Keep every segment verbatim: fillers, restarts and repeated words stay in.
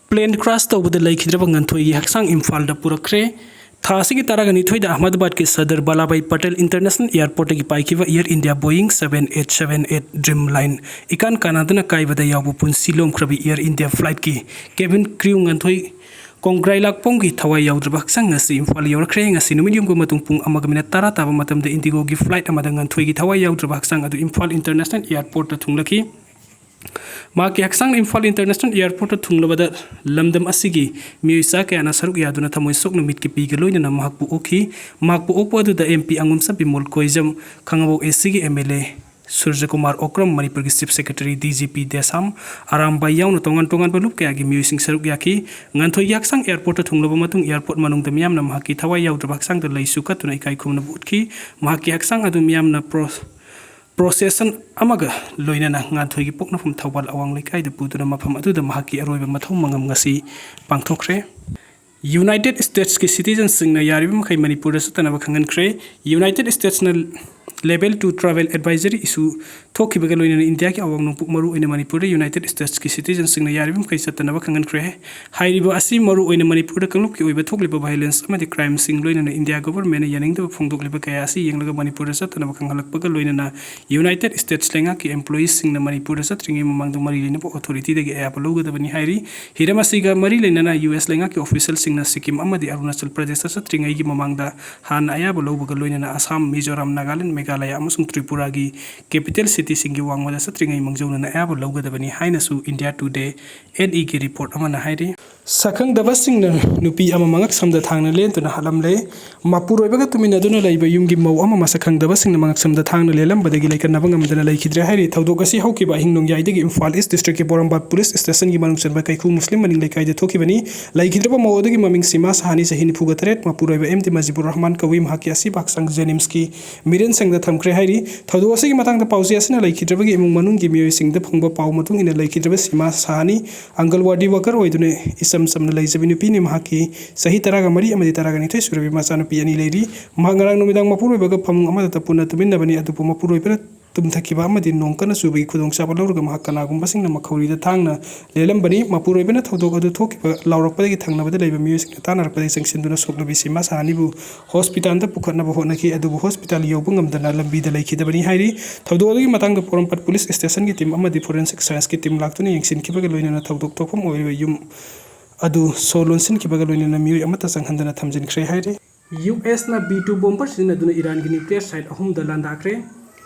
Plane crash ꯇꯧꯕꯗ ꯂꯩꯈꯤꯗ꯭ꯔꯕ ꯉꯟꯊꯣꯏꯒꯤ ꯍꯛꯆꯥꯡ ꯏꯝꯐꯥꯜꯗ ꯄꯨꯔꯛꯈ꯭ꯔꯦ꯫ ꯊꯥ ꯑꯁꯤꯒꯤ ꯇꯔꯥꯒ ꯅꯤꯊꯣꯏꯗ ꯑꯍꯃꯗꯥꯕꯥꯗꯀꯤ ꯁꯔꯗꯥꯔ ꯕꯥꯂꯥꯚꯥꯏ ꯄꯇꯦꯜ ꯏꯟꯇꯔꯅꯦꯁꯅꯦꯜ ꯑꯦꯌꯔꯄꯣꯔꯠꯇꯒꯤ ꯄꯥꯏꯈꯤꯕ Air India Boeing seven eight seven eight Dreamliner ꯏꯀꯥꯟ ꯀꯥꯟꯅꯗꯅ ꯀꯥꯏꯕꯗ ꯌꯥꯎꯕ ꯄꯨꯟꯁꯤ ꯂꯣꯝꯈ꯭ꯔꯕ ꯑꯦꯌꯔ ꯏꯟꯗꯤꯌꯥ ꯐ꯭ꯂꯥꯏꯠꯀꯤ ꯀꯦꯕꯤꯟ ꯀ꯭ꯔꯤꯎ ꯉꯟꯊꯣꯏ ꯀꯣꯡꯒ꯭ꯔꯥꯏꯂꯥꯛꯄꯝꯒꯤ ꯊꯋꯥꯏ ꯌꯥꯎꯗ꯭ꯔꯕ ꯍꯛꯆꯥꯡ ꯉꯁꯤ ꯏꯝꯐꯥꯜ ꯌꯧꯔꯛꯈ꯭ꯔꯦ꯫ ꯉꯁꯤ ꯅꯨꯃꯤꯠ ꯌꯨꯝꯒꯤ ꯃꯇꯨꯡ ꯄꯨꯡ ꯑꯃꯒ ꯃꯤꯅꯠ ꯇꯔꯥ ꯇꯥꯕ ꯃꯇꯝꯗ ꯏꯟꯗꯤꯒꯣꯒꯤ ꯐ꯭ꯂꯥꯏꯠ ꯑꯃꯗ ꯉꯟꯊꯣꯏꯒꯤ ꯊꯋꯥꯏ ꯌꯥꯎꯗ꯭ꯔꯕ ꯍꯛꯆꯥꯡ ꯑꯗꯨ ꯏꯝꯐꯥꯜ ꯏꯟꯇꯔꯅꯦꯁꯅꯦꯜ ꯑꯦꯌꯔꯄꯣꯔꯠꯇ ꯊꯨꯡꯂꯈꯤ꯫ ꯃꯍꯥꯛꯀꯤ ꯍꯛꯆꯥꯡꯅ ꯏꯝꯐꯥꯜ ꯏꯟꯇꯔꯅꯦꯁꯅꯦꯜ ꯑꯦꯌꯔꯄꯣꯔꯠꯇ ꯊꯨꯡꯂꯕꯗ ꯂꯝꯗꯝ ꯑꯁꯤꯒꯤ ꯃꯤꯑꯣꯏ ꯆꯥ ꯀꯌꯥꯅ ꯁꯔꯨꯛ ꯌꯥꯗꯨꯅ ꯊꯃꯣꯏ ꯁꯣꯛꯅ ꯃꯤꯠꯀꯤ ꯄꯤꯒ ꯂꯣꯏꯅꯅ ꯃꯍꯥꯛꯄꯨ ꯑꯣꯛꯈꯤ꯫ ꯃꯍꯥꯛꯄꯨ ꯑꯣꯛꯄ ꯑꯗꯨꯗ ꯑꯦꯝ ꯄꯤ ꯑꯉꯣꯝꯆꯥ ꯕꯤꯃꯣꯜ ꯀꯣꯏꯖꯝ, ꯈꯥꯉꯕꯣꯛ ꯑꯦ ꯁꯤꯒꯤ ꯑꯦꯝ ꯑꯦꯜ ꯑꯦ ꯁꯨꯔꯖꯀꯨꯃꯥꯔ ꯑꯣꯀ꯭ꯔꯝ, ꯃꯅꯤꯄꯨꯔꯒꯤ chief secretary D G P ꯗꯦꯁꯥꯝ, Arambai ꯌꯥꯎꯅ ꯇꯣꯉꯥꯟ ꯇꯣꯉꯥꯟꯕ ꯂꯨꯞ ꯀꯌꯥꯒꯤ ꯃꯤꯑꯣꯏꯁꯤꯡ ꯁꯔꯨꯛ ꯌꯥꯈꯤ꯫ ꯉꯟꯊꯣꯏꯒꯤ ꯍꯛꯆꯥꯡ ꯑꯦꯌꯔꯄꯣꯔꯠꯇ ꯊꯨꯡꯂꯕ ꯃꯇꯨꯡ ꯑꯦꯌꯔꯄꯣꯔꯠ ꯃꯅꯨꯡꯗ ꯃꯤꯌꯥꯝꯅ ꯃꯍꯥꯛꯀꯤ ꯊꯋꯥꯏ ꯌꯥꯎꯗ꯭ꯔꯕ ꯍꯛꯆꯥꯡꯗ ꯂꯩꯁꯨ ꯀꯠꯇꯨꯅ ꯏꯀꯥꯏ ꯈꯨꯝꯅꯕ ꯎꯠꯈꯤ꯫ ꯃꯍꯥꯛꯀꯤ ꯍꯛꯆꯥꯡ ꯑꯗꯨ ꯃꯤꯌꯥꯝꯅ ꯄ꯭ꯔꯣ-, ꯄ꯭ꯔꯣꯁꯦꯁꯟ ꯑꯃꯒ ꯂꯣꯏꯅꯅ ꯉꯥꯟꯊꯣꯏꯒꯤ ꯄꯣꯛꯅꯐꯝ ꯊꯧꯕꯥꯜ ꯑꯋꯥꯡ ꯂꯩꯀꯥꯏꯗ ꯄꯨꯗꯨꯅ ꯃꯐꯝ ꯑꯗꯨꯗ ꯃꯍꯥꯛꯀꯤ ꯑꯔꯣꯏꯕ ꯃꯊꯧ ꯃꯉꯝ ꯉꯁꯤ ꯄꯥꯡꯊꯣꯛꯈ꯭ꯔꯦ꯫ ꯌꯨꯅꯥꯏꯇꯦꯗ ꯁ꯭ꯇꯦꯠꯁꯀꯤ ꯁꯤꯇꯤꯖꯟꯁꯤꯡꯅ ꯌꯥꯔꯤꯕ ꯃꯈꯩ ꯃꯅꯤꯄꯨꯔꯗ ꯆꯠꯇꯅꯕ ꯈꯪꯍꯟꯈ꯭ꯔꯦ꯫ ꯌꯨꯅꯥꯏꯇꯦꯗ ꯁ꯭ꯇꯦꯠꯁꯅ ꯂꯦꯚꯦꯜ ꯇꯨ ꯇ꯭ꯔꯥꯚꯦꯜ ꯑꯦꯗꯚꯥꯏꯖꯔꯤ ꯏꯁꯨ ꯊꯣꯛꯈꯤꯕꯒ ꯂꯣꯏꯅꯅ ꯏꯟꯗꯤꯌꯥꯒꯤ ꯑꯋꯥꯡ ꯅꯣꯡꯄꯣꯛ ꯃꯔꯨꯑꯣꯏꯅ ꯃꯅꯤꯄꯨꯔꯗ ꯌꯨꯅꯥꯏꯇꯦꯗ ꯁ꯭ꯇꯦꯠꯁꯀꯤ ꯁꯤꯇꯤꯖꯟꯁꯤꯡꯅ ꯌꯥꯔꯤꯕ ꯃꯈꯩ ꯆꯠꯇꯅꯕ ꯈꯪꯍꯟꯈ꯭ꯔꯦ꯫ ꯍꯥꯏꯔꯤꯕ ꯑꯁꯤ ꯃꯔꯨꯑꯣꯏꯅ ꯃꯅꯤꯄꯨꯔꯗ ꯀꯥꯡꯂꯨꯞꯀꯤ ꯑꯣꯏꯕ ꯊꯣꯛꯂꯤꯕ ꯚꯥꯏꯑꯣꯂꯦꯟꯁ ꯑꯃꯗꯤ ꯀ꯭ꯔꯥꯏꯝꯁꯤꯡ ꯂꯣꯏꯅꯅ ꯏꯟꯗꯤꯌꯥ ꯒꯣꯚꯔꯟꯃꯦꯟꯠꯅ ꯌꯥꯅꯤꯡꯗꯕ ꯐꯣꯡꯗꯣꯛꯂꯤꯕ ꯀꯌꯥ ꯑꯁꯤ ꯌꯦꯡꯂꯒ ꯃꯅꯤꯄꯨꯔꯗ ꯆꯠꯇꯅꯕ ꯈꯪꯍꯜꯂꯛꯄꯒ ꯂꯣꯏꯅꯅ ꯌꯨꯅꯥꯏꯇꯦꯗ ꯁ꯭ꯇꯦꯠꯁ ꯂꯩꯉꯥꯛꯀꯤ ꯑꯦꯝꯄ꯭ꯂꯣꯌꯤꯁꯁꯤꯡꯅ ꯃꯅꯤꯄꯨꯔꯗ ꯆꯠꯇ꯭ꯔꯤꯉꯩ ꯃꯃꯥꯡꯗ ꯃꯔꯤ ꯂꯩꯅꯕ ꯑꯣꯊꯣꯔꯤꯇꯤꯗꯒꯤ ꯑꯌꯥꯕ ꯂꯧꯒꯗꯕꯅꯤ ꯍꯥꯏꯔꯤ꯫ ꯍꯤꯔꯝ ꯑꯁꯤꯒ ꯃꯔꯤ ꯂꯩꯅꯅ ꯌꯨ ꯑꯦꯁ ꯂꯩꯉꯥꯛꯀꯤ ꯑꯣꯐꯤꯁꯤꯌꯦꯜꯁꯤꯡꯅ ꯁꯤꯛꯀꯤꯝ ꯑꯃꯗꯤ ꯑꯔꯨꯅꯥꯆꯜ ꯄ꯭ꯔꯗꯦꯁꯇ ꯆꯠꯇ꯭ꯔꯤꯉꯩꯒꯤ ꯃꯃꯥꯡꯗ ꯍꯥꯟꯅ ꯑꯌꯥꯕ ꯂꯧꯕꯒ ꯂꯣꯏꯅꯅ ꯑꯁꯥꯝ, ꯃꯤꯖꯣꯔꯥꯝ, ꯅꯥꯒꯥꯂꯦꯟꯗ, ꯃꯦꯘꯥꯂꯌꯥ ꯑꯃꯁꯨꯡ ꯇ꯭ꯔꯤꯄꯨꯔꯥꯒꯤ ꯀꯦꯄꯤꯇꯦꯜ ꯁꯤꯇꯤꯁꯤꯡꯒꯤ ꯋꯥꯡꯃꯗ ꯆꯠꯇ꯭ꯔꯤꯉꯩ ꯃꯥꯡꯖꯧꯅꯅ ꯑꯌꯥꯕ ꯂꯧꯒꯗꯕꯅꯤ ꯍꯥꯏꯅꯁꯨ ꯏꯟꯗꯤꯌꯥ ꯇꯨꯗꯦ ꯑꯦꯟ ꯏꯒꯤ ꯔꯤꯄꯣꯔꯠ ꯑꯃꯅ ꯍꯥꯏꯔꯤ꯫ ꯁꯛꯈꯪꯗꯕꯁꯤꯡꯅ ꯅꯨꯄꯤ ꯑꯃ ꯃꯉꯛꯁꯝꯗ ꯊꯥꯡꯅ ꯂꯦꯟꯗꯨꯅ ꯍꯥꯠꯂꯝꯂꯦ꯫ ꯃꯄꯨꯔꯣꯏꯕꯒ ꯇꯨꯃꯤꯟꯅꯗꯨꯅ ꯂꯩꯕ ꯌꯨꯝꯒꯤ ꯃꯧ ꯑꯃ ꯃꯁꯛ ꯈꯪꯗꯕꯁꯤꯡꯅ ꯃꯉꯛꯁꯝꯗ ꯊꯥꯡꯅ ꯂꯦꯜꯂꯝꯕꯗꯒꯤ ꯂꯩꯀꯠꯅꯕ ꯉꯝꯗꯅ ꯂꯩꯈꯤꯗ꯭ꯔꯦ ꯍꯥꯏꯔꯤ꯫ ꯊꯧꯗꯣꯛ ꯑꯁꯤ ꯍꯧꯈꯤꯕ ꯑꯍꯤꯡ ꯅꯣꯡꯌꯥꯏꯗꯒꯤ ꯏꯝꯐꯥꯜ ꯏꯁ ꯗꯤꯁꯇ꯭ꯔꯤꯛꯀꯤ ꯕꯣꯔꯥꯝꯕꯥꯠ ꯄꯨꯂꯤꯁ ꯁ꯭ꯇꯦꯁꯟꯒꯤ ꯃꯅꯨꯡ ꯆꯟꯕ ꯀꯩꯈꯨ ꯃꯨꯁꯂꯤꯝ ꯃꯅꯤꯡ ꯂꯩꯀꯥꯏꯗ ꯊꯣꯛꯈꯤꯕꯅꯤ꯫ ꯂꯩꯈꯤꯗ꯭ꯔꯕ ꯃꯧ ꯑꯗꯨꯒꯤ ꯃꯃꯤꯡ ꯁꯤꯃꯥ ꯁꯍꯥꯅꯤ, ꯆꯍꯤ ꯅꯤꯐꯨꯒ ꯇꯔꯦꯠ, ꯃꯄꯨꯔꯣꯏꯕ ꯑꯦꯝ ꯗꯤ ꯃꯖꯤꯕꯨꯔ ꯔꯍꯃꯥꯟ ꯀꯧꯏ꯫ ꯃꯍꯥꯛꯀꯤ ꯑꯁꯤꯕ ꯍꯛꯆꯥꯡ ꯖꯦꯅꯤꯝꯁꯀꯤ ꯃꯤꯔꯦꯟꯁꯪꯗ ꯊꯝꯈ꯭ꯔꯦ ꯍꯥꯏꯔꯤ꯫ ꯊꯧꯗꯣꯛ ꯑꯁꯤꯒꯤ ꯃꯇꯥꯡꯗ ꯄꯥꯎꯆꯦ ꯑꯁꯤꯅ ꯂꯩꯈꯤꯗ꯭ꯔꯕꯒꯤ ꯏꯃꯨꯡ ꯃꯅꯨꯡꯒꯤ ꯃꯤꯑꯣꯏꯁꯤꯡꯗ ꯐꯪꯕ ꯄꯥꯎ ꯃꯇꯨꯡ ꯏꯟꯅ ꯂꯩꯈꯤꯗ꯭ꯔꯕ ꯁꯤꯃꯥ ꯁꯍꯥꯅꯤ ꯑꯪꯒꯜꯋꯥꯗꯤ ꯋꯥꯀꯔ ꯑꯣꯏꯗꯨꯅ ꯏꯆꯝ ꯆꯝꯅ ꯂꯩꯖꯕꯤ ꯅꯨꯄꯤꯅꯤ꯫ ꯃꯍꯥꯛꯀꯤ ꯆꯍꯤ ꯇꯔꯥꯒ ꯃꯔꯤ ꯑꯃꯗꯤ ꯇꯔꯥꯒ ꯅꯤꯊꯣꯏ ꯁꯨꯔꯕꯤ ꯃꯆꯥꯅꯨꯄꯤ ꯑꯅꯤ ꯂꯩꯔꯤ꯫ ꯃꯍꯥꯛ ꯉꯔꯥꯡ ꯅꯨꯃꯤꯗꯥꯡ ꯃꯄꯨꯔꯣꯏꯕꯒ ꯐꯃꯨꯡ ꯑꯃꯗꯇ ꯄꯨꯟꯅ ꯇꯨꯃꯤꯟꯅꯕꯅꯤ, ꯑꯗꯨꯕꯨ ꯃꯄꯨꯔꯣꯏꯕꯅ ꯇꯨꯝꯊꯈꯤꯕ ꯑꯃꯗꯤ ꯅꯣꯡ ꯀꯟꯅ ꯆꯨꯕꯒꯤ ꯈꯨꯗꯣꯡꯆꯥꯕ ꯂꯧꯔꯒ ꯃꯍꯥꯛ ꯀꯅꯥꯒꯨꯝꯕꯁꯤꯡꯅ ꯃꯈꯧꯔꯤꯗ ꯊꯥꯡꯅ ꯂꯦꯜꯂꯝꯕꯅꯤ꯫ ꯃꯄꯨꯔꯣꯏꯕꯅ ꯊꯧꯗꯣꯛ ꯑꯗꯨ ꯊꯣꯛꯈꯤꯕ ꯂꯥꯎꯔꯛꯄꯗꯒꯤ ꯊꯪꯅꯕꯗ ꯂꯩꯕ ꯃꯤꯑꯣꯏꯁꯤꯡꯅ ꯇꯥꯟꯅꯔꯛꯄꯗꯒꯤ ꯆꯪꯁꯤꯟꯗꯨꯅ ꯁꯣꯛꯅꯕꯤ ꯁꯤꯃꯥꯁꯥ ꯑꯅꯤꯕꯨ ꯍꯣꯁꯄꯤꯇꯥꯜꯗ ꯄꯨꯈꯠꯅꯕ ꯍꯣꯠꯅꯈꯤ, ꯑꯗꯨꯕꯨ ꯍꯣꯁꯄꯤꯇꯥꯜ ꯌꯧꯕ ꯉꯝꯗꯅ ꯂꯝꯕꯤꯗ ꯂꯩꯈꯤꯗꯕꯅꯤ ꯍꯥꯏꯔꯤ꯫ ꯊꯧꯗꯣꯛ ꯑꯗꯨꯒꯤ ꯃꯇꯥꯡꯗ ꯄꯣꯔꯣꯝꯄꯥꯠ ꯄꯨꯂꯤꯁ ꯁ꯭ꯇꯦꯁꯟꯒꯤ ꯇꯤꯝ ꯑꯃꯗꯤ ꯐꯣꯔꯦꯟꯁꯤꯛ ꯁꯥꯏꯟꯁꯀꯤ ꯇꯤꯝ ꯂꯥꯛꯇꯨꯅ ꯌꯦꯡꯁꯤꯟꯈꯤꯕꯒ ꯂꯣꯏꯅꯅ ꯊꯧꯗꯣꯛ ꯊꯣꯛꯐꯝ ꯑꯣꯏꯔꯤꯕ ꯌꯨꯝ ꯑꯗꯨ ꯁꯣ ꯂꯣꯟꯁꯤꯟꯈꯤꯕꯒ ꯂꯣꯏꯅꯅ ꯃꯤꯑꯣꯏ ꯑꯃꯠꯇ ꯆꯪꯍꯟꯗꯅ ꯊꯝꯖꯤꯟꯈ꯭ꯔꯦ ꯍꯥꯏꯔꯤ꯫ ꯌꯨ ꯑꯦꯁꯅ ꯕꯤ ꯇꯨ ꯕꯣꯝꯕꯔ ꯁꯤꯖꯤꯟꯅꯗꯨꯅ ꯏꯔꯥꯟꯒꯤ ꯅ꯭ꯌꯨꯀ꯭ꯂꯤꯌꯔ ꯁꯥꯏꯠ ꯑꯍꯨꯝꯗ ꯂꯥꯟꯗꯥꯈ꯭ꯔꯦ꯫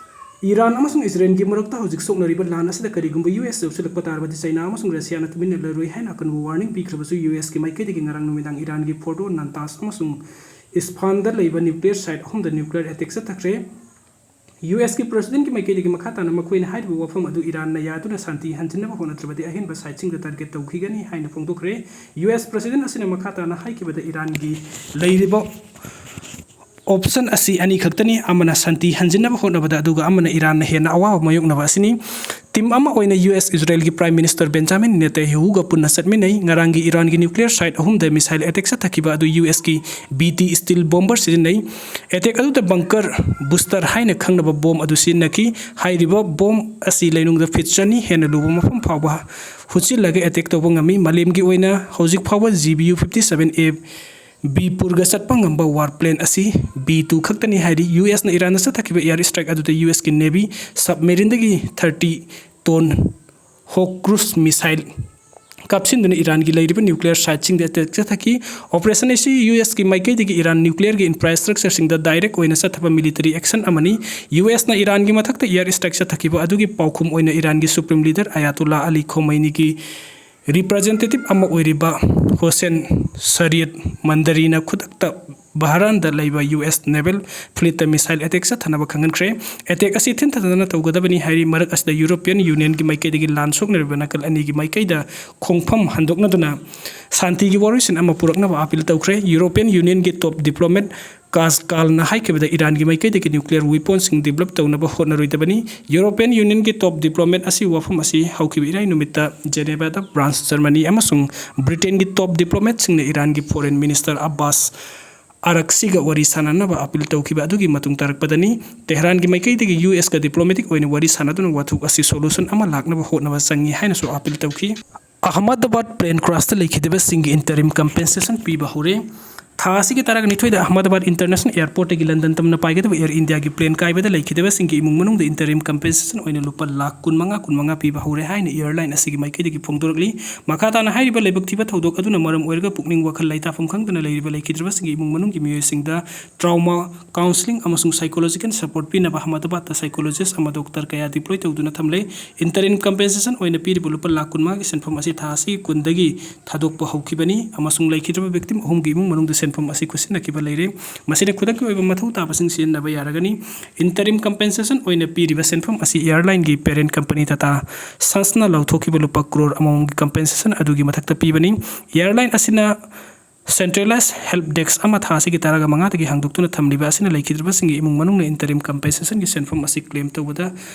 ꯏꯔꯥꯟ ꯑꯃꯁꯨꯡ ꯏꯖꯔꯦꯜꯒꯤ ꯃꯔꯛꯇ ꯍꯧꯖꯤꯛ ꯁꯣꯛꯅꯔꯤꯕ ꯂꯥꯟ ꯑꯁꯤꯗ ꯀꯔꯤꯒꯨꯝꯕ ꯌꯨ ꯑꯦꯁ ꯌꯥꯎꯁꯤꯜꯂꯛꯄ ꯇꯥꯔꯕꯗꯤ ꯆꯩꯅꯥ ꯑꯃꯁꯨꯡ ꯔꯁꯤꯌꯥꯅ ꯇꯨꯃꯤꯟꯅ ꯂꯩꯔꯣꯏ ꯍꯥꯏꯅ ꯑꯀꯟꯕ ꯋꯥꯔꯅꯤꯡ ꯄꯤꯈ꯭ꯔꯕꯁꯨ, ꯌꯨ ꯑꯦꯁꯀꯤ ꯃꯥꯏꯀꯩꯗꯒꯤ ꯉꯔꯥꯡ ꯅꯨꯃꯤꯗꯥꯡ ꯏꯔꯥꯟꯒꯤ ꯐꯣꯔꯗꯣ, ꯅꯥꯟꯇꯥꯁ ꯑꯃꯁꯨꯡ ꯏꯁꯐꯥꯟꯗ ꯂꯩꯕ ꯅ꯭ꯌꯨꯀ꯭ꯂꯤꯌꯔ ꯁꯥꯏꯠ ꯑꯍꯨꯝꯗ ꯅ꯭ꯌꯨꯀ꯭ꯂꯤꯌꯔ ꯑꯦꯇꯦꯛ ꯆꯠꯊꯈ꯭ꯔꯦ꯫ ꯌꯨ ꯑꯦꯁꯀꯤ ꯄ꯭ꯔꯦꯁꯤꯗꯦꯟꯠꯀꯤ ꯃꯥꯏꯀꯩꯗꯒꯤ ꯃꯈꯥ ꯇꯥꯅ ꯃꯈꯣꯏꯅ ꯍꯥꯏꯔꯤꯕ ꯋꯥꯐꯝ ꯑꯗꯨ ꯏꯔꯥꯟꯅ ꯌꯥꯗꯨꯅ ꯁꯥꯟꯇꯤ ꯍꯟꯖꯤꯟꯅꯕ ꯍꯣꯠꯅꯗ꯭ꯔꯕꯗꯤ ꯑꯍꯦꯟꯕ ꯁꯥꯏꯠꯁꯤꯡꯗ ꯇꯥꯔꯒꯦꯠ ꯇꯧꯈꯤꯒꯅꯤ ꯍꯥꯏꯅ ꯐꯣꯡꯗꯣꯛꯈ꯭ꯔꯦ꯫ ꯌꯨ ꯑꯦꯁ ꯄ꯭ꯔꯦꯁꯤꯗꯦꯟꯠ ꯑꯁꯤꯅ ꯃꯈꯥ ꯇꯥꯅ ꯍꯥꯏꯈꯤꯕꯗ ꯏꯔꯥꯟꯒꯤ ꯂꯩꯔꯤꯕ ꯑꯣꯞꯁꯟ ꯑꯁꯤ ꯑꯅꯤꯈꯛꯇꯅꯤ, ꯑꯃꯅ ꯁꯥꯟꯇꯤ ꯍꯟꯖꯤꯟꯅꯕ ꯍꯣꯠꯅꯕꯗ, ꯑꯗꯨꯒ ꯑꯃꯅ ꯏꯔꯥꯟꯅ ꯍꯦꯟꯅ ꯑꯋꯥꯕ ꯃꯥꯌꯣꯛꯅꯕ ꯑꯁꯤꯅꯤ꯫ ꯇꯤꯝ ꯑꯃ ꯑꯣꯏꯅ ꯌꯨ ꯑꯦꯁ ꯏꯖꯔꯦꯜꯒꯤ ꯄ꯭ꯔꯥꯏꯝ ꯃꯤꯅꯤꯁꯇꯔ ꯕꯦꯟꯖꯥꯃꯤꯟ ꯅꯦꯇꯟꯌꯥꯍꯨꯒ ꯄꯨꯟꯅ ꯆꯠꯃꯤꯟꯅꯩ꯫ ꯉꯔꯥꯡꯒꯤ ꯏꯔꯥꯟꯒꯤ ꯅ꯭ꯌꯨꯀ꯭ꯂꯤꯌꯔ ꯁꯥꯏꯠ ꯑꯍꯨꯝꯗ ꯃꯤꯁꯥꯏꯜ ꯑꯦꯇꯦꯛ ꯆꯠꯊꯈꯤꯕ ꯑꯗꯨ ꯌꯨ ꯑꯦꯁꯀꯤ ꯕꯤ ꯇꯤ ꯁ꯭ꯇꯤꯜ ꯕꯣꯝꯕꯔ ꯁꯤꯖꯤꯟꯅꯩ꯫ ꯑꯦꯇꯦꯛ ꯑꯗꯨꯗ ꯕꯪꯀꯔ ꯕꯨꯁꯇꯔ ꯍꯥꯏꯅ ꯈꯪꯅꯕ ꯕꯣꯝ ꯑꯗꯨ ꯁꯤꯖꯤꯟꯅꯈꯤ꯫ ꯍꯥꯏꯔꯤꯕ ꯕꯣꯝ ꯑꯁꯤ ꯂꯩꯅꯨꯡꯗ ꯐꯤꯠ ꯆꯅꯤ ꯍꯦꯟꯅ ꯂꯨꯕ ꯃꯐꯝ ꯐꯥꯎꯕ ꯍꯨꯠꯆꯤꯜꯂꯒ ꯑꯦꯇꯦꯛ ꯇꯧꯕ ꯉꯝꯃꯤ꯫ ꯃꯥꯂꯦꯝꯒꯤ ꯑꯣꯏꯅ ꯍꯧꯖꯤꯛ ꯐꯥꯎꯕ G B U fifty seven A B ꯄꯨꯔꯒ ꯆꯠꯄ ꯉꯝꯕ ꯋꯥꯔ ꯄ꯭ꯂꯦꯟ ꯑꯁꯤ ꯕꯤ ꯇꯨ ꯈꯛꯇꯅꯤ ꯍꯥꯏꯔꯤ꯫ ꯌꯨ ꯑꯦꯁꯅ ꯏꯔꯥꯟꯗ ꯆꯠꯊꯈꯤꯕ ꯑꯦꯌꯔ ꯁ꯭ꯇ꯭ꯔꯥꯏꯛ ꯑꯗꯨꯗ ꯌꯨ ꯑꯦꯁꯀꯤ ꯅꯦꯚꯤ ꯁꯕꯃꯦꯔꯤꯟꯗꯒꯤ thirty Tomahawk cruise missile ꯀꯥꯞꯁꯤꯟꯗꯨꯅ ꯏꯔꯥꯟꯒꯤ ꯂꯩꯔꯤꯕ ꯅ꯭ꯌꯨꯀ꯭ꯂꯤꯌꯔ ꯁꯥꯏꯠꯁꯤꯡꯗ ꯑꯦꯇꯦꯛ ꯆꯠꯊꯈꯤ꯫ ꯑꯣꯄꯔꯦꯁꯟ ꯑꯁꯤ ꯌꯨ ꯑꯦꯁꯀꯤ ꯃꯥꯏꯀꯩꯗꯒꯤ ꯏꯔꯥꯟ ꯅ꯭ꯌꯨꯀ꯭ꯂꯤꯌꯔꯒꯤ ꯏꯟꯐ꯭ꯔꯥꯁ꯭ꯇ꯭ꯔꯛꯆꯔꯁꯤꯡꯗ ꯗꯥꯏꯔꯦꯛ ꯑꯣꯏꯅ ꯆꯠꯊꯕ ꯃꯤꯂꯤꯇꯔꯤ ꯑꯦꯛꯁꯟ ꯑꯃꯅꯤ꯫ ꯌꯨ ꯑꯦꯁꯅ ꯏꯔꯥꯟꯒꯤ ꯃꯊꯛꯇ ꯑꯦꯌꯔ ꯁ꯭ꯇ꯭ꯔꯥꯏꯛ ꯆꯠꯊꯈꯤꯕ ꯑꯗꯨꯒꯤ ꯄꯥꯎꯈꯨꯝ ꯑꯣꯏꯅ ꯏꯔꯥꯟꯒꯤ ꯁꯨꯄ꯭ꯔꯤꯝ ꯂꯤꯗꯔ ꯑꯌꯥꯇꯣꯜꯂꯥ ꯑꯂꯤ ꯈꯣꯃꯩꯅꯤꯒꯤ ꯔꯤꯄ꯭ꯔꯖꯦꯟꯇꯦꯇꯤꯚ ꯑꯃ ꯑꯣꯏꯔꯤꯕ ꯍꯣꯁꯦꯟ ꯁꯔꯤꯌꯠ ꯃꯟꯗꯔꯤꯅ ꯈꯨꯗꯛꯇ ꯕꯍꯔꯥꯟꯗ ꯂꯩꯕ ꯌꯨ ꯑꯦꯁ ꯅꯦꯚꯦꯜ ꯐ꯭ꯂꯤꯠꯇ ꯃꯤꯁꯥꯏꯜ ꯑꯦꯇꯦꯛ ꯆꯠꯊꯅꯕ ꯈꯪꯍꯟꯈ꯭ꯔꯦ꯫ ꯑꯦꯇꯦꯛ ꯑꯁꯤ ꯊꯤꯟꯊꯗꯅ ꯇꯧꯒꯗꯕꯅꯤ ꯍꯥꯏꯔꯤ꯫ ꯃꯔꯛ ꯑꯁꯤꯗ ꯌꯨꯔꯣꯄꯤꯌꯟ ꯌꯨꯅꯤꯌꯟꯒꯤ ꯃꯥꯏꯀꯩꯗꯒꯤ ꯂꯥꯟ ꯁꯣꯛꯅꯔꯤꯕ ꯅꯥꯀꯜ ꯑꯅꯤꯒꯤ ꯃꯥꯏꯀꯩꯗ ꯈꯣꯡꯐꯝ ꯍꯟꯗꯣꯛꯅꯗꯨꯅ ꯁꯥꯟꯇꯤꯒꯤ ꯋꯥꯔꯣꯏꯁꯤꯟ ꯑꯃ ꯄꯨꯔꯛꯅꯕ ꯑꯥꯄꯤꯜ ꯇꯧꯈ꯭ꯔꯦ꯫ ꯌꯨꯔꯣꯄꯤꯌꯟ ꯌꯨꯅꯤꯌꯟꯒꯤ ꯇꯣꯞ ꯗꯤꯄ꯭ꯂꯣꯃꯦꯠ ꯀꯥꯖ ꯀꯥꯜꯅ ꯍꯥꯏꯈꯤꯕꯗ ꯏꯔꯥꯟꯒꯤ ꯃꯥꯏꯀꯩꯗꯒꯤ ꯅ꯭ꯌꯨꯀ꯭ꯂꯤꯌꯔ ꯋꯤꯄꯣꯟꯁꯤꯡ ꯗꯤꯕ꯭ꯂꯞ ꯇꯧꯅꯕ ꯍꯣꯠꯅꯔꯣꯏꯗꯕꯅꯤ꯫ ꯌꯨꯔꯣꯄꯤꯌꯟ ꯌꯨꯅꯤꯌꯟꯒꯤ ꯇꯣꯞ ꯗꯤꯄ꯭ꯂꯣꯃꯦꯠ ꯑꯁꯤ ꯋꯥꯐꯝ ꯑꯁꯤ ꯍꯧꯈꯤꯕ ꯏꯔꯥꯏ ꯅꯨꯃꯤꯠꯇ ꯖꯦꯅꯦꯚꯥꯗ ꯐ꯭ꯔꯥꯟꯁ, ꯖꯔꯃꯅꯤ ꯑꯃꯁꯨꯡ ꯕ꯭ꯔꯤꯇꯦꯟꯒꯤ ꯇꯣꯞ ꯗꯤꯄ꯭ꯂꯣꯃꯦꯠꯁꯤꯡꯅ ꯏꯔꯥꯟꯒꯤ ꯐꯣꯔꯦꯟ ꯃꯤꯅꯤꯁꯇꯔ ꯑꯕꯥꯁ ꯑꯥꯔꯛꯁꯤꯒ ꯋꯥꯔꯤ ꯁꯥꯟꯅꯅꯕ ꯑꯥꯄꯤꯜ ꯇꯧꯈꯤꯕ ꯑꯗꯨꯒꯤ ꯃꯇꯨꯡ ꯇꯥꯔꯛꯄꯗꯅꯤ ꯇꯦꯍꯔꯥꯟꯒꯤ ꯃꯥꯏꯀꯩꯗꯒꯤ ꯌꯨ ꯑꯦꯁꯀ diplomatic ꯑꯣꯏꯅ ꯋꯥꯔꯤ ꯁꯥꯟꯅꯗꯨꯅ ꯋꯥꯊꯣꯛ ꯑꯁꯤ solution ꯑꯃ ꯂꯥꯛꯅꯕ ꯍꯣꯠꯅꯕ ꯆꯪꯏ ꯍꯥꯏꯅꯁꯨ ꯑꯥꯄꯤꯜ ꯇꯧꯈꯤ꯫ ꯑꯍꯃꯗꯕꯥꯗ plane crashꯇ ꯂꯩꯈꯤꯗꯕꯁꯤꯡꯒꯤ interim compensation ꯄꯤꯕ ꯍꯧꯔꯦ꯫ ꯊꯥ ꯑꯁꯤꯒꯤ ꯇꯔꯥꯅꯤꯊꯣꯏꯗ ꯑꯍꯃꯗꯕꯥꯗ International Airportꯇꯒꯤ ꯂꯟꯗꯟ ꯇꯝꯅ ꯄꯥꯏꯒꯗꯕ Air Indiaꯒꯤ plane ꯀꯥꯏꯕꯗ ꯂꯩꯈꯤꯗꯕꯁꯤꯡꯒꯤ ꯏꯃꯨꯡ ꯃꯅꯨꯡꯗ interim compensation ꯑꯣꯏꯅ ꯂꯨꯄꯥ ꯂꯥꯈ ꯀꯨꯟꯃꯉꯥ, ꯀꯨꯟꯃꯉꯥ ꯄꯤꯕ ꯍꯧꯔꯦ ꯍꯥꯏꯅ airline ꯑꯁꯤꯒꯤ ꯃꯥꯏꯀꯩꯗꯒꯤ ꯐꯣꯡꯗꯣꯔꯛꯂꯤ꯫ ꯃꯈꯥ ꯇꯥꯅ ꯍꯥꯏꯔꯤꯕ ꯂꯥꯏꯕꯛ ꯊꯤꯕ ꯊꯧꯗꯣꯛ ꯑꯗꯨꯅ ꯃꯔꯝ ꯑꯣꯏꯔꯒ ꯄꯨꯛꯅꯤꯡ ꯋꯥꯈꯜ ꯂꯩꯇꯥꯐꯝ ꯈꯪꯗꯅ ꯂꯩꯔꯤꯕ ꯂꯩꯈꯤꯗ꯭ꯔꯕꯁꯤꯡꯒꯤ ꯏꯃꯨꯡ ꯃꯅꯨꯡꯒꯤ ꯃꯤꯑꯣꯏꯁꯤꯡꯗ trauma counselling ꯑꯃꯁꯨꯡ psychological support ꯄꯤꯅꯕ ꯑꯍꯃꯗꯕꯥꯗꯇ psychologist ꯑꯃ doctor ꯀꯌꯥ deploy ꯇꯧꯗꯨꯅ ꯊꯝꯂꯦ꯫ Interim compensation ꯑꯣꯏꯅ ꯄꯤꯔꯤꯕ ꯂꯨꯄꯥ ꯂꯥꯈ ꯀꯨꯟꯃꯉꯥꯒꯤ ꯁꯦꯟꯐꯝ ꯑꯁꯤ ꯊꯥ ꯑꯁꯤꯒꯤ ꯀꯨꯟꯗꯒꯤ ꯊꯥꯗꯣꯛꯄ ꯍꯧꯈꯤꯕꯅꯤ ꯑꯃꯁꯨꯡ ꯂꯩꯈꯤꯗ꯭ꯔꯕ victim ꯑꯍꯨꯝꯒꯤ ꯏꯃꯨꯡ ꯃꯅꯨꯡꯗ ꯁꯦꯟꯐꯝ ꯑꯁꯤ ꯈꯨꯠꯁꯤꯟꯅꯈꯤꯕ ꯂꯩꯔꯦ꯫ ꯃꯁꯤꯗ ꯈꯨꯗꯛꯀꯤ ꯑꯣꯏꯕ ꯃꯊꯧ ꯇꯥꯕꯁꯤꯡ ꯁꯤꯖꯤꯟꯅꯕ ꯌꯥꯔꯒꯅꯤ꯫ Interim compensation ꯑꯣꯏꯅ ꯄꯤꯔꯤꯕ ꯁꯦꯟꯐꯝ ꯑꯁꯤ airlineꯒꯤ parent company Tata Sonsꯅ ꯂꯧꯊꯣꯛꯈꯤꯕ ꯂꯨꯄꯥ ꯀ꯭ꯔꯣꯔ ꯑꯃꯃꯝꯒꯤ compensation ꯑꯗꯨꯒꯤ ꯃꯊꯛꯇ ꯄꯤꯕꯅꯤ꯫ Airline ꯑꯁꯤꯅ centralized help desk ꯑꯃ ꯊꯥ ꯑꯁꯤꯒꯤ ꯇꯔꯥꯃꯉꯥꯗꯒꯤ ꯍꯥꯡꯗꯣꯛꯇꯨꯅ ꯊꯝꯂꯤꯕ ꯑꯁꯤꯅ ꯂꯩꯈꯤꯗ꯭ꯔꯕꯁꯤꯡꯒꯤ ꯏꯃꯨꯡ ꯃꯅꯨꯡꯅ interim compensationꯒꯤ ꯁꯦꯟꯐꯝ ꯑꯁꯤ claim ꯇꯧꯕꯗ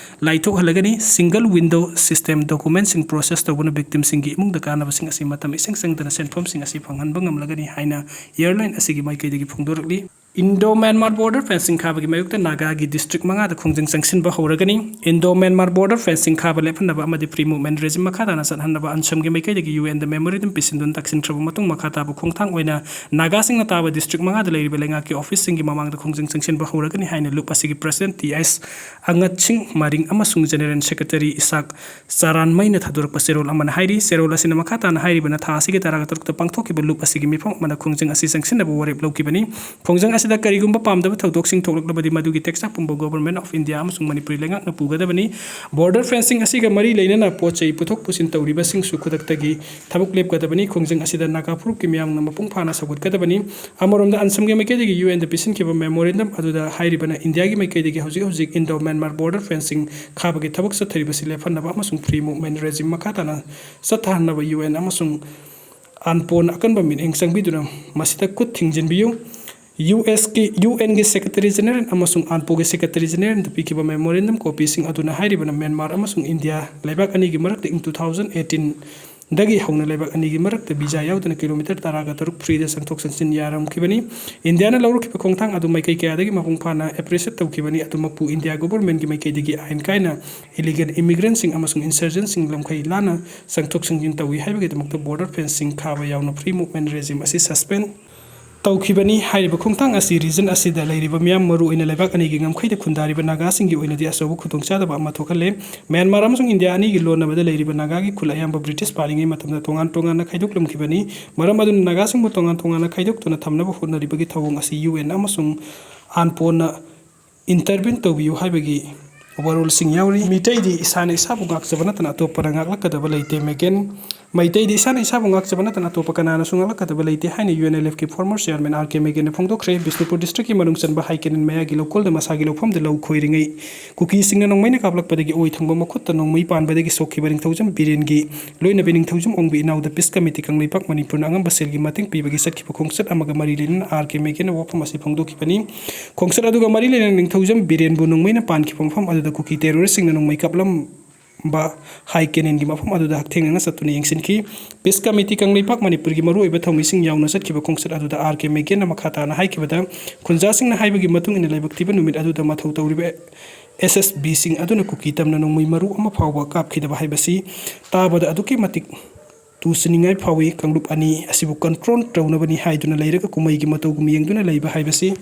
ꯂꯥꯏꯊꯣꯛꯍꯜꯂꯒꯅꯤ꯫ Single window system documentsꯁꯤꯡ process ꯇꯧꯕꯅ victimꯁꯤꯡꯒꯤ ꯏꯃꯨꯡꯗ ꯀꯥꯟꯅꯕꯁꯤꯡ ꯑꯁꯤ ꯃꯇꯝ ꯏꯁꯪ ꯆꯪꯗꯅ ꯁꯦꯟꯐꯝꯁꯤꯡ ꯑꯁꯤ ꯐꯪꯍꯟꯕ ꯉꯝꯂꯒꯅꯤ ꯍꯥꯏꯅ airline ꯑꯁꯤꯒꯤ ꯃꯥꯏꯀꯩꯗꯒꯤ ꯐꯣꯡꯗꯣꯔꯛꯂꯤ꯫ Indo-Myanmar border fencing ꯈꯥꯕꯒꯤ ꯃꯥꯌꯣꯛꯇ ꯅꯥꯒꯥꯒꯤ district ꯃꯉꯥꯗ ꯈꯣꯡꯖꯪ ꯆꯪꯁꯤꯟꯕ ꯍꯧꯔꯒꯅꯤ꯫ Indo-Myanmar border fencing ꯈꯥꯕ ꯂꯦꯞꯍꯟꯅꯕ ꯑꯃꯗꯤ free movement regime ꯃꯈꯥ ꯇꯥꯅ ꯆꯠꯍꯟꯅꯕ ꯑꯟꯁꯝꯒꯤ ꯃꯥꯏꯀꯩꯗꯒꯤ UNꯗ memorandum ꯄꯤꯁꯤꯟꯗꯨꯅ ꯇꯛꯁꯤꯟꯈ꯭ꯔꯕ ꯃꯇꯨꯡ, ꯃꯈꯥ ꯇꯥꯕ ꯈꯣꯡꯊꯥꯡ ꯑꯣꯏꯅ ꯅꯥꯒꯥꯁꯤꯡꯅ ꯇꯥꯕ district ꯃꯉꯥꯗ ꯂꯩꯔꯤꯕ ꯂꯩꯉꯥꯛꯀꯤ officeꯁꯤꯡꯒꯤ ꯃꯃꯥꯡꯗ ꯈꯣꯡꯖꯪ ꯆꯪꯁꯤꯟꯕ ꯍꯧꯔꯒꯅꯤ ꯍꯥꯏꯅ ꯂꯨꯞ ꯑꯁꯤꯒꯤ president ꯇꯤ ꯑꯩꯁ ꯑꯉꯠꯁꯤꯡ ꯃꯔꯤꯡ ꯑꯃꯁꯨꯡ general secretary ꯏꯁꯥꯛ ꯆꯔꯥꯟꯃꯩꯅ ꯊꯥꯗꯣꯔꯛꯄ ꯆꯦꯔꯣꯜ ꯑꯃꯅ ꯍꯥꯏꯔꯤ꯫ ꯆꯦꯔꯣꯜ ꯑꯁꯤꯅ ꯃꯈꯥ ꯇꯥꯅ ꯍꯥꯏꯔꯤꯕꯅ ꯊꯥ ꯑꯁꯤꯒꯤ ꯇꯔꯥꯒ ꯇꯔꯨꯛꯇ ꯄꯥꯡꯊꯣꯛꯈꯤꯕ ꯂꯨꯞ ꯑꯁꯤꯒꯤ ꯃꯤꯐꯝ ꯑꯃꯅ ꯈꯣꯡꯖꯪ ꯑꯁꯤ ꯆꯪꯁꯤꯟꯅꯕ ꯋꯥꯔꯦꯞ ꯂꯧꯈꯤꯕꯅꯤ꯫ ꯈꯣꯡꯖꯪ ꯑꯁꯤꯗ ꯀꯔꯤꯒꯨꯝꯕ ꯄꯥꯝꯗꯕ ꯊꯧꯗꯣꯛꯁꯤꯡ ꯊꯣꯛꯂꯛꯂꯕꯗꯤ ꯃꯗꯨꯒꯤ tax ꯄꯨꯝꯕ Government of India ꯑꯃꯁꯨꯡ ꯃꯅꯤꯄꯨꯔꯤ ꯂꯩꯉꯥꯛꯅ ꯄꯨꯒꯗꯕꯅꯤ꯫ Border fencing ꯑꯁꯤꯒ ꯃꯔꯤ ꯂꯩꯅꯅ ꯄꯣꯠ ꯆꯩ ꯄꯨꯊꯣꯛ ꯄꯨꯁꯤꯟ ꯇꯧꯔꯤꯕꯁꯤꯡꯁꯨ ꯈꯨꯗꯛꯇꯒꯤ ꯊꯕꯛ ꯂꯦꯞꯀꯗꯕꯅꯤ꯫ ꯈꯣꯡꯖꯪ ꯑꯁꯤꯗ ꯅꯥꯒꯥ ꯐꯨꯔꯨꯞꯀꯤ ꯃꯤꯌꯥꯝꯅ ꯃꯄꯨꯡ ꯐꯥꯅ ꯁꯧꯒꯠꯀꯗꯕꯅꯤ꯫ ꯑꯃꯔꯣꯝꯗ ꯑꯟꯁꯝꯒꯤ ꯃꯥꯏꯀꯩꯗꯒꯤ UNꯗ ꯄꯤꯁꯤꯟꯈꯤꯕ memorandum ꯑꯗꯨꯗ ꯍꯥꯏꯔꯤꯕꯅ ꯏꯟꯗꯤꯌꯥꯒꯤ ꯃꯥꯏꯀꯩꯗꯒꯤ ꯍꯧꯖꯤꯛ ꯍꯧꯖꯤꯛ Indo-Myanmar border fencing ꯈꯥꯕꯒꯤ ꯊꯕꯛ ꯆꯠꯊꯔꯤꯕꯁꯤ ꯂꯦꯞꯍꯟꯅꯕ ꯑꯃꯁꯨꯡ free movement regime ꯃꯈꯥ ꯇꯥꯅ ꯆꯠꯊꯍꯟꯅꯕ UN ꯑꯃꯁꯨꯡ ꯑꯟꯄꯣꯅ ꯑꯀꯟꯕ ꯃꯤꯠꯌꯦꯡ ꯆꯪꯕꯤꯗꯨꯅ ꯃꯁꯤꯗ ꯈꯨꯠ ꯊꯤꯡꯖꯤꯟꯕꯤꯌꯨ꯫ USꯀꯤ, UNꯒꯤ Secretary General ꯑꯃꯁꯨꯡ ꯑꯟꯄꯣꯒꯤ Secretary Generalꯗ ꯄꯤꯈꯤꯕ memorandum copyꯁꯤꯡ ꯑꯗꯨꯅ ꯍꯥꯏꯔꯤꯕꯅ ꯃ꯭ꯌꯥꯟꯃꯥꯔ ꯑꯃꯁꯨꯡ ꯏꯟꯗꯤꯌꯥ ꯂꯩꯕꯥꯛ ꯑꯅꯤꯒꯤ ꯃꯔꯛꯇ ꯏꯪ two thousand eighteen ꯗꯒꯤ ꯍꯧꯅ ꯂꯩꯕꯥꯛ ꯑꯅꯤꯒꯤ ꯃꯔꯛꯇ visa ꯌꯥꯎꯗꯅ kilometre ꯇꯔꯥꯒ ꯇꯔꯨꯛ freeꯗ ꯆꯪꯊꯣꯛ ꯆꯪꯁꯤꯟ ꯌꯥꯔꯝꯈꯤꯕꯅꯤ꯫ ꯏꯟꯗꯤꯌꯥꯅ ꯂꯧꯔꯛꯈꯤꯕ ꯈꯣꯡꯊꯥꯡ ꯑꯗꯨ ꯃꯥꯏꯀꯩ ꯀꯌꯥꯗꯒꯤ ꯃꯄꯨꯡ ꯐꯥꯅ appreciate ꯇꯧꯈꯤꯕꯅꯤ꯫ ꯑꯗꯨꯃꯛꯄꯨ ꯏꯟꯗꯤꯌꯥ governmentꯀꯤ ꯃꯥꯏꯀꯩꯗꯒꯤ ꯑꯥꯏꯟ ꯀꯥꯏꯅ illegal immigrantꯁꯤꯡ ꯑꯃꯁꯨꯡ insurgentꯁꯤꯡ ꯂꯝꯈꯩ ꯂꯥꯟꯅ ꯆꯪꯊꯣꯛ ꯆꯪꯁꯤꯟ ꯇꯧꯏ ꯍꯥꯏꯕꯒꯤꯗꯃꯛꯇ border fencing ꯈꯥꯕ ꯌꯥꯎꯅ free movement regime ꯑꯁꯤ suspend ꯇꯧꯈꯤꯕꯅꯤ꯫ ꯍꯥꯏꯔꯤꯕ ꯈꯣꯡꯊꯥꯡ ꯑꯁꯤ region ꯑꯁꯤꯗ ꯂꯩꯔꯤꯕ ꯃꯤꯌꯥꯝ, ꯃꯔꯨꯑꯣꯏꯅ ꯂꯩꯕꯥꯛ ꯑꯅꯤꯒꯤ ꯉꯝꯈꯩꯗ ꯈꯨꯟꯗꯥꯔꯤꯕ ꯅꯥꯒꯥꯁꯤꯡꯒꯤ ꯑꯣꯏꯅꯗꯤ ꯑꯆꯧꯕ ꯈꯨꯗꯣꯡꯆꯥꯗꯕ ꯑꯃ ꯊꯣꯛꯍꯜꯂꯦ꯫ ꯃ꯭ꯌꯥꯟꯃꯥꯔ ꯑꯃꯁꯨꯡ ꯏꯟꯗꯤꯌꯥ ꯑꯅꯤꯒꯤ ꯂꯣꯟꯅꯕꯗ ꯂꯩꯔꯤꯕ ꯅꯥꯒꯥꯒꯤ ꯈꯨꯜ ꯑꯌꯥꯝꯕ ꯕ꯭ꯔꯤꯇꯤꯁ ꯄꯥꯜꯂꯤꯉꯩ ꯃꯇꯝꯗ ꯇꯣꯉꯥꯟ ꯇꯣꯉꯥꯟꯅ ꯈꯥꯏꯗꯣꯛꯂꯝꯈꯤꯕꯅꯤ꯫ ꯃꯔꯝ ꯑꯗꯨꯅ ꯅꯥꯒꯥꯁꯤꯡꯕꯨ ꯇꯣꯉꯥꯟ ꯇꯣꯉꯥꯟꯅ ꯈꯥꯏꯗꯣꯛꯇꯨꯅ ꯊꯝꯅꯕ ꯍꯣꯠꯅꯔꯤꯕꯒꯤ ꯊꯧꯑꯣꯡ ꯑꯁꯤ UN ꯑꯃꯁꯨꯡ UNPOꯅ intervene ꯇꯧꯕꯤꯌꯨ ꯍꯥꯏꯕꯒꯤ ꯋꯥꯔꯣꯜꯁꯤꯡ ꯌꯥꯎꯔꯤ꯫ ꯃꯤꯇꯩꯗꯤ ꯏꯁꯥꯅ ꯏꯁꯥꯕꯨ ꯉꯥꯛꯆꯕ ꯅꯠꯇꯅ ꯑꯇꯣꯞꯄꯅ ꯉꯥꯛꯂꯛꯀꯗꯕ ꯂꯩꯇꯦ, ꯃꯦꯒꯦꯟ꯫ ꯃꯩꯇꯩꯗꯤ ꯏꯁꯥꯅ ꯏꯁꯥꯕꯨ ꯉꯥꯛꯆꯕ ꯅꯠꯇꯅ ꯑꯇꯣꯞꯄ ꯀꯅꯥꯅꯁꯨ ꯉꯥꯛꯂꯛꯀꯗꯕ ꯂꯩꯇꯦ ꯍꯥꯏꯅ UNLFꯀꯤ former chairman R K ꯃꯦꯒꯦꯟꯅ ꯐꯣꯡꯗꯣꯛꯈ꯭ꯔꯦ꯫ Bishnupur districtꯀꯤ ꯃꯅꯨꯡ ꯆꯟꯕ ꯍꯥꯏ ꯀꯦꯅꯦꯟ ꯃꯌꯥꯒꯤ ꯂꯧꯀꯣꯜꯗ ꯃꯁꯥꯒꯤ ꯂꯧꯐꯝꯗ ꯂꯧ ꯈꯣꯏꯔꯤꯉꯩ ꯀꯨꯀꯤꯁꯤꯡꯅ ꯅꯣꯡꯃꯩꯅ ꯀꯥꯞꯂꯛꯄꯗꯒꯤ ꯑꯣꯏ ꯊꯪꯕ ꯃꯈꯨꯠꯇ ꯅꯣꯡꯃꯩ ꯄꯥꯟꯕꯗꯒꯤ ꯁꯣꯛꯈꯤꯕ ꯅꯤꯡꯊꯧꯖꯝ ꯕꯤꯔꯦꯟꯒꯤ ꯂꯣꯏꯅꯕꯤ ꯅꯤꯡꯊꯧꯖꯝ ꯑꯣꯡꯕꯤ ꯏꯅꯥꯎꯗ Peace Committee ꯀꯪꯂꯩꯄꯥꯛ ꯃꯅꯤꯄꯨꯔꯅ ꯑꯉꯝꯕ ꯁꯦꯜꯒꯤ ꯃꯇꯦꯡ ꯄꯤꯕꯒꯤ ꯆꯠꯈꯤꯕ ꯈꯣꯡꯆꯠ ꯑꯃꯒ ꯃꯔꯤ ꯂꯩꯅꯅ R K ꯃꯦꯒꯦꯟꯅ ꯋꯥꯐꯝ ꯑꯁꯤ ꯐꯣꯡꯗꯣꯛꯈꯤꯕꯅꯤ꯫ ꯈꯣꯡꯆꯠ ꯑꯗꯨꯒ ꯃꯔꯤ ꯂꯩꯅꯅ ꯅꯤꯡꯊꯧꯖꯝ ꯕꯤꯔꯦꯟꯕꯨ ꯅꯣꯡꯃꯩꯅ ꯄꯥꯟꯈꯤꯕ ꯃꯐꯝ ꯑꯗꯨꯗ ꯀꯨꯀꯤ terroristꯁꯤꯡꯅ ꯅꯣꯡꯃꯩ ꯀꯥꯞꯂꯝꯕ ꯍꯥꯏ ꯀꯦꯅꯦꯟꯒꯤ ꯃꯐꯝ ꯑꯗꯨꯗ ꯍꯛꯊꯦꯡꯅꯅ ꯆꯠꯇꯨꯅ ꯌꯦꯡꯁꯤꯟꯈꯤ꯫ Peace Committee ꯀꯪꯂꯩꯄꯥꯛ ꯃꯅꯤꯄꯨꯔꯒꯤ ꯃꯔꯨꯑꯣꯏꯕ ꯊꯧꯃꯤꯁꯤꯡ ꯌꯥꯎꯅ ꯆꯠꯈꯤꯕ ꯈꯣꯡꯆꯠ ꯑꯗꯨꯗ R K ꯃꯦꯒꯦꯟꯅ ꯃꯈꯥ ꯇꯥꯅ ꯍꯥꯏꯈꯤꯕꯗ, ꯈꯨꯟꯖꯥꯁꯤꯡꯅ ꯍꯥꯏꯕꯒꯤ ꯃꯇꯨꯡ ꯏꯟꯅ ꯂꯥꯏꯕꯛ ꯊꯤꯕ ꯅꯨꯃꯤꯠ ꯑꯗꯨꯗ ꯃꯊꯧ ꯇꯧꯔꯤꯕ SSBꯁꯤꯡ ꯑꯗꯨꯅ ꯀꯨꯀꯤ ꯇꯝꯅ ꯅꯣꯡꯃꯩ ꯃꯔꯨ ꯑꯃ ꯐꯥꯎꯕ ꯀꯥꯞꯈꯤꯗꯕ ꯍꯥꯏꯕꯁꯤ ꯇꯥꯕꯗ ꯑꯗꯨꯛꯀꯤ ꯃꯇꯤꯛ ꯇꯨꯁꯤꯟꯅꯤꯡꯉꯥꯏ ꯐꯥꯎꯏ꯫ ꯀꯥꯡꯂꯨꯞ ꯑꯅꯤ ꯑꯁꯤꯕꯨ control ꯇꯧꯅꯕꯅꯤ ꯍꯥꯏꯗꯨꯅ ꯂꯩꯔꯒ ꯀꯨꯝꯃꯩꯒꯤ ꯃꯇꯧꯒꯨꯝ ꯌꯦꯡꯗꯨꯅ ꯂꯩꯕ ꯍꯥꯏꯕꯁꯤ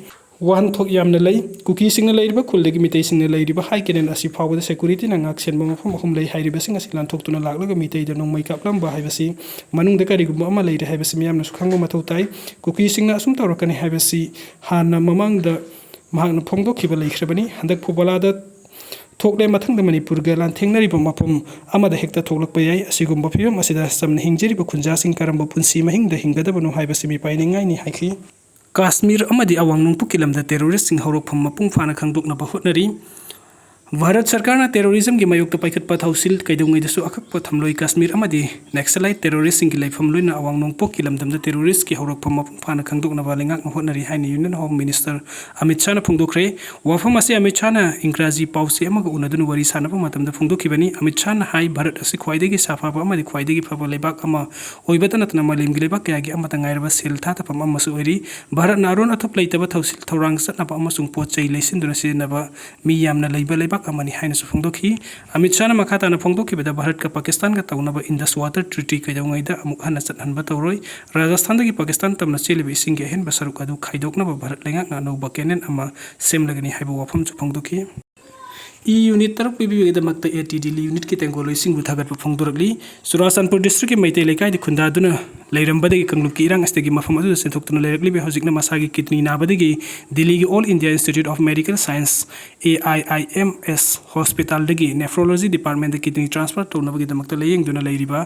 ꯋꯥꯍꯟꯊꯣꯛ ꯌꯥꯝꯅ ꯂꯩ꯫ ꯀꯨꯀꯤꯁꯤꯡꯅ ꯂꯩꯔꯤꯕ ꯈꯨꯜꯗꯒꯤ ꯃꯤꯇꯩꯁꯤꯡꯅ ꯂꯩꯔꯤꯕ ꯍꯥꯏ ꯀꯦꯅꯦꯟ ꯑꯁꯤ ꯐꯥꯎꯕꯗ securityꯅ ꯉꯥꯛꯁꯦꯟꯕ ꯃꯐꯝ ꯑꯍꯨꯝ ꯂꯩ꯫ ꯍꯥꯏꯔꯤꯕꯁꯤꯡ ꯑꯁꯤ ꯂꯥꯟꯊꯣꯛꯇꯨꯅ ꯂꯥꯛꯂꯒ ꯃꯤꯇꯩꯗ ꯅꯣꯡꯃꯩ ꯀꯥꯞꯂꯝꯕ ꯍꯥꯏꯕꯁꯤ ꯃꯅꯨꯡꯗ ꯀꯔꯤꯒꯨꯝꯕ ꯑꯃ ꯂꯩꯔꯦ ꯍꯥꯏꯕꯁꯤ ꯃꯤꯌꯥꯝꯅꯁꯨ ꯈꯪꯕ ꯃꯊꯧ ꯇꯥꯏ꯫ ꯀꯨꯀꯤꯁꯤꯡꯅ ꯑꯁꯨꯝ ꯇꯧꯔꯛꯀꯅꯤ ꯍꯥꯏꯕꯁꯤ ꯍꯥꯟꯅ ꯃꯃꯥꯡꯗ ꯃꯍꯥꯛꯅ ꯐꯣꯡꯗꯣꯛꯈꯤꯕ ꯂꯩꯈ꯭ꯔꯕꯅꯤ꯫ ꯍꯟꯗꯛ ꯐꯨꯕꯂꯥꯗ ꯊꯣꯛꯂꯦ, ꯃꯊꯪꯗ ꯃꯅꯤꯄꯨꯔꯒ ꯂꯥꯟꯊꯦꯡꯅꯔꯤꯕ ꯃꯐꯝ ꯑꯃꯗ ꯍꯦꯛꯇ ꯊꯣꯛꯂꯛꯄ ꯌꯥꯏ꯫ ꯑꯁꯤꯒꯨꯝꯕ ꯐꯤꯕꯝ ꯑꯁꯤꯗ ꯆꯝꯅ ꯍꯤꯡꯖꯔꯤꯕ ꯈꯨꯟꯖꯥꯁꯤꯡ ꯀꯔꯝꯕ ꯄꯨꯟꯁꯤ ꯃꯍꯤꯡꯗ ꯍꯤꯡꯒꯗꯕꯅꯣ ꯍꯥꯏꯕꯁꯤ ꯃꯤꯄꯥꯏꯅꯤꯡꯉꯥꯏꯅꯤ ꯍꯥꯏꯈꯤ꯫ ꯀꯥꯁꯃꯤꯔ ꯑꯃꯗꯤ ꯑꯋꯥꯡ ꯅꯣꯡꯄꯣꯛꯀꯤ ꯂꯝꯗ terroristꯁꯤꯡ ꯍꯧꯔꯛꯐꯝ ꯃꯄꯨꯡ ꯐꯥꯅ ꯈꯪꯗꯣꯛꯅꯕ ꯍꯣꯠꯅꯔꯤ꯫ ꯚꯥꯔꯠ ꯁꯔꯀꯥꯔꯅ terrorismꯒꯤ ꯃꯥꯌꯣꯛꯇ ꯄꯥꯏꯈꯠꯄ ꯊꯧꯁꯤꯜ ꯀꯩꯗꯧꯉꯩꯗꯁꯨ ꯑꯀꯛꯄ ꯊꯝꯂꯣꯏ꯫ ꯀꯥꯁꯃꯤꯔ ꯑꯃꯗꯤ Naxalite terroristꯁꯤꯡꯒꯤ ꯂꯩꯐꯝ ꯂꯣꯏꯅ ꯑꯋꯥꯡ ꯅꯣꯡꯄꯣꯛꯀꯤ ꯂꯝꯗꯝꯗ terroristꯀꯤ ꯍꯧꯔꯛꯐꯝ ꯃꯄꯨꯡ ꯐꯥꯅ ꯈꯪꯗꯣꯛꯅꯕ ꯂꯩꯉꯥꯛꯅ ꯍꯣꯠꯅꯔꯤ ꯍꯥꯏꯅ Union Home Minister ꯑꯃꯤꯠ ꯁꯥꯍꯅ ꯐꯣꯡꯗꯣꯛꯈ꯭ꯔꯦ꯫ ꯋꯥꯐꯝ ꯑꯁꯤ ꯑꯃꯤꯠ ꯁꯥꯍꯅ ꯏꯪꯒ꯭ꯔꯥꯖꯤ ꯄꯥꯎꯆꯦ ꯑꯃꯒ ꯎꯅꯗꯨꯅ ꯋꯥꯔꯤ ꯁꯥꯟꯅꯕ ꯃꯇꯝꯗ ꯐꯣꯡꯗꯣꯛꯈꯤꯕꯅꯤ꯫ ꯑꯃꯤꯠ ꯁꯥꯍꯅ ꯍꯥꯏ, ꯚꯥꯔꯠ ꯑꯁꯤ ꯈ꯭ꯋꯥꯏꯗꯒꯤ ꯁꯥꯐꯕ ꯑꯃꯗꯤ ꯈ꯭ꯋꯥꯏꯗꯒꯤ ꯐꯕ ꯂꯩꯕꯥꯛ ꯑꯃ ꯑꯣꯏꯕꯇ ꯅꯠꯇꯅ ꯃꯥꯂꯦꯝꯒꯤ ꯂꯩꯕꯥꯛ ꯀꯌꯥꯒꯤ ꯑꯃꯠꯇ ꯉꯥꯏꯔꯕ ꯁꯦꯜ ꯊꯥꯗꯐꯝ ꯑꯃꯁꯨ ꯑꯣꯏꯔꯤ꯫ ꯚꯥꯔꯠꯅ ꯑꯔꯣꯟ ꯑꯊꯨꯞ ꯂꯩꯇꯕ ꯊꯧꯁꯤꯜ ꯊꯧꯔꯥꯡ ꯆꯠꯅꯕ ꯑꯃꯁꯨꯡ ꯄꯣꯠ ꯆꯩ ꯂꯩꯁꯤꯟꯗꯨꯅ ꯁꯤꯖꯤꯟꯅꯕ ꯃꯤ ꯌꯥꯝꯅ ꯂꯩꯕ ꯂꯩꯕꯥꯛ ꯑꯃꯅꯤ ꯍꯥꯏꯅꯁꯨ ꯐꯣꯡꯗꯣꯛꯈꯤ꯫ ꯑꯃꯤꯠ ꯁꯥꯍꯅ ꯃꯈꯥ ꯇꯥꯅ ꯐꯣꯡꯗꯣꯛꯈꯤꯕꯗ, ꯚꯥꯔꯠꯀ ꯄꯥꯀꯤꯁꯇꯥꯟꯒ ꯇꯧꯅꯕ Indus Water Treaty ꯀꯩꯗꯧꯉꯩꯗ ꯑꯃꯨꯛ ꯍꯟꯅ ꯆꯠꯍꯟꯕ ꯇꯧꯔꯣꯏ꯫ ꯔꯥꯖꯁꯊꯥꯟꯗꯒꯤ ꯄꯥꯀꯤꯁꯇꯥꯟ ꯇꯝꯅ ꯆꯦꯜꯂꯤꯕ ꯏꯁꯤꯡꯒꯤ ꯑꯍꯦꯟꯕ ꯁꯔꯨꯛ ꯑꯗꯨ ꯈꯥꯏꯗꯣꯛꯅꯕ ꯚꯥꯔꯠ ꯂꯩꯉꯥꯛꯅ ꯑꯅꯧꯕ canal ꯑꯃ ꯁꯦꯝꯂꯒꯅꯤ ꯍꯥꯏꯕ ꯋꯥꯐꯝꯁꯨ ꯐꯣꯡꯗꯣꯛꯈꯤ꯫ E unit ꯇꯔꯨꯛ ꯄꯤꯕꯤꯕꯒꯤꯗꯃꯛꯇ AT Delhi unitꯀꯤ ꯇꯦꯡꯒꯣꯂꯣꯏꯁꯤꯡꯕꯨ ꯊꯥꯒꯠꯄ ꯐꯣꯡꯗꯣꯔꯛꯂꯤ꯫ ꯆꯨꯔꯥꯆꯥꯟꯄꯨꯔ districtꯀꯤ ꯃꯩꯇꯩ ꯂꯩꯀꯥꯏꯗ ꯈꯨꯟꯗꯥꯗꯨꯅ ꯂꯩꯔꯝꯕꯗꯒꯤ ꯀꯥꯡꯂꯨꯞꯀꯤ ꯏꯔꯥꯡ ꯑꯁꯤꯗꯒꯤ ꯃꯐꯝ ꯑꯗꯨꯗ ꯆꯦꯟꯊꯣꯛꯇꯨꯅ ꯂꯩꯔꯛꯂꯤꯕ ꯍꯧꯖꯤꯛꯅ ꯃꯁꯥꯒꯤ kidney ꯅꯥꯕꯗꯒꯤ ꯗꯤꯜꯂꯤꯒꯤ All India Institute of Medical Science, AIIMS hospitalꯗꯒꯤ nephrology departmentꯇ kidney transfer ꯇꯧꯅꯕꯒꯤꯗꯃꯛꯇ ꯂꯥꯌꯦꯡꯗꯨꯅ ꯂꯩꯔꯤꯕ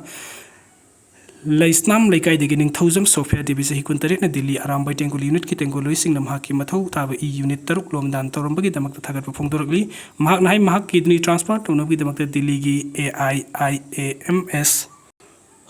ꯂꯩꯁꯅꯥꯝ ꯂꯩꯀꯥꯏꯗꯒꯤ ꯅꯤꯡꯊꯧꯖꯝ ꯁꯣꯐꯤꯌꯥ ꯗꯦꯕꯤ, ꯆꯍꯤ ꯀꯨꯟꯇꯔꯦꯠꯅ ꯗꯤꯜꯂꯤ ꯑꯔꯥꯝꯕꯥꯏ ꯇꯦꯡꯒꯣꯜ unitꯀꯤ ꯇꯦꯡꯒꯣꯜꯂꯣꯏꯁꯤꯡꯅ ꯃꯍꯥꯛꯀꯤ ꯃꯊꯧ ꯇꯥꯕ E unit ꯇꯔꯨꯛ ꯂꯣꯝꯗꯥꯟ ꯇꯧꯔꯝꯕꯒꯤꯗꯃꯛꯇ ꯊꯥꯒꯠꯄ ꯐꯣꯡꯗꯣꯔꯛꯂꯤ꯫ ꯃꯍꯥꯛꯅ ꯍꯥꯏ, ꯃꯍꯥꯛ kidney transfer ꯇꯧꯅꯕꯒꯤꯗꯃꯛꯇ ꯗꯤꯜꯂꯤꯒꯤ AIIMS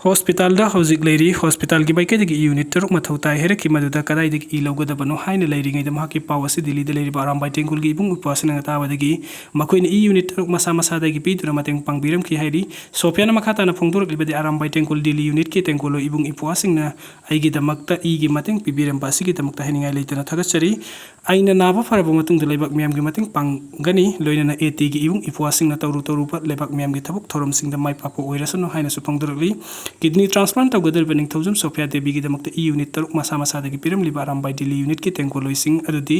hospitalꯗ ꯍꯧꯖꯤꯛ ꯂꯩꯔꯤ꯫ Hospitalꯒꯤ ꯃꯥꯏꯀꯩꯗꯒꯤ E unit ꯇꯔꯨꯛ ꯃꯊꯧ ꯇꯥꯏ ꯍꯥꯏꯔꯛꯈꯤ꯫ ꯃꯗꯨꯗ ꯀꯗꯥꯏꯗꯒꯤ E ꯂꯧꯒꯗꯕꯅꯣ ꯍꯥꯏꯅ ꯂꯩꯔꯤꯉꯩꯗ ꯃꯍꯥꯛꯀꯤ ꯄꯥꯎ ꯑꯁꯤ ꯗꯤꯜꯂꯤꯗ ꯂꯩꯔꯤꯕ ꯑꯔꯥꯝꯕꯥꯏ ꯇꯦꯡꯒꯣꯜꯒꯤ ꯏꯕꯨꯡ ꯏꯄ꯭ꯋꯥꯁꯤꯡꯅ ꯇꯥꯕꯗꯒꯤ ꯃꯈꯣꯏꯅ E unit ꯇꯔꯨꯛ ꯃꯁꯥ ꯃꯁꯥꯗꯒꯤ ꯄꯤꯗꯨꯅ ꯃꯇꯦꯡ ꯄꯥꯡꯕꯤꯔꯝꯈꯤ ꯍꯥꯏꯔꯤ꯫ ꯁꯣꯐꯤꯌꯥꯅ ꯃꯈꯥ ꯇꯥꯅ ꯐꯣꯡꯗꯣꯔꯛꯂꯤꯕꯗꯤ, ꯑꯔꯥꯝꯕꯥꯏ ꯇꯦꯡꯒꯣꯜ ꯗꯤꯜꯂꯤ unitꯀꯤ ꯇꯦꯡꯒꯣꯜꯂꯣꯏ ꯏꯕꯨꯡ ꯏꯄ꯭ꯋꯥꯁꯤꯡꯅ ꯑꯩꯒꯤꯗꯃꯛꯇ Eꯒꯤ ꯃꯇꯦꯡ ꯄꯤꯕꯤꯔꯝꯕ ꯑꯁꯤꯒꯤꯗꯃꯛꯇ ꯍꯥꯏꯅꯤꯡꯉꯥꯏ ꯂꯩꯇꯅ ꯊꯥꯒꯠꯆꯔꯤ꯫ ꯑꯩꯅ ꯅꯥꯕ ꯐꯔꯕ ꯃꯇꯨꯡꯗ ꯂꯩꯕꯥꯛ ꯃꯤꯌꯥꯝꯒꯤ ꯃꯇꯦꯡ ꯄꯥꯡꯒꯅꯤ, ꯂꯣꯏꯅꯅ ATꯒꯤ ꯏꯕꯨꯡ ꯏꯄ꯭ꯋꯥꯁꯤꯡꯅ ꯇꯧꯔꯨ ꯇꯧꯔꯨꯕ ꯂꯩꯕꯥꯛ ꯃꯤꯌꯥꯝꯒꯤ ꯊꯕꯛ ꯊꯧꯔꯝꯁꯤꯡꯗ ꯃꯥꯏ ꯄꯥꯛꯄ ꯑꯣꯏꯔꯁꯅꯨ ꯍꯥꯏꯅꯁꯨ ꯐꯣꯡꯗꯣꯔꯛꯂꯤ꯫ Kidney transplant ꯇꯧꯒꯗꯧꯔꯤꯕ ꯅꯤꯡꯊꯧꯖꯝ ꯁꯣꯐꯤꯌꯥ ꯗꯦꯕꯤꯒꯤꯗꯃꯛꯇ E unit ꯇꯔꯨꯛ ꯃꯁꯥ ꯃꯁꯥꯗꯒꯤ ꯄꯤꯔꯝꯂꯤꯕ ꯑꯔꯥꯝꯕꯥꯏ ꯗꯤꯜꯂꯤ unitꯀꯤ ꯇꯦꯡꯒꯣꯜꯂꯣꯏꯁꯤꯡ ꯑꯗꯨꯗꯤ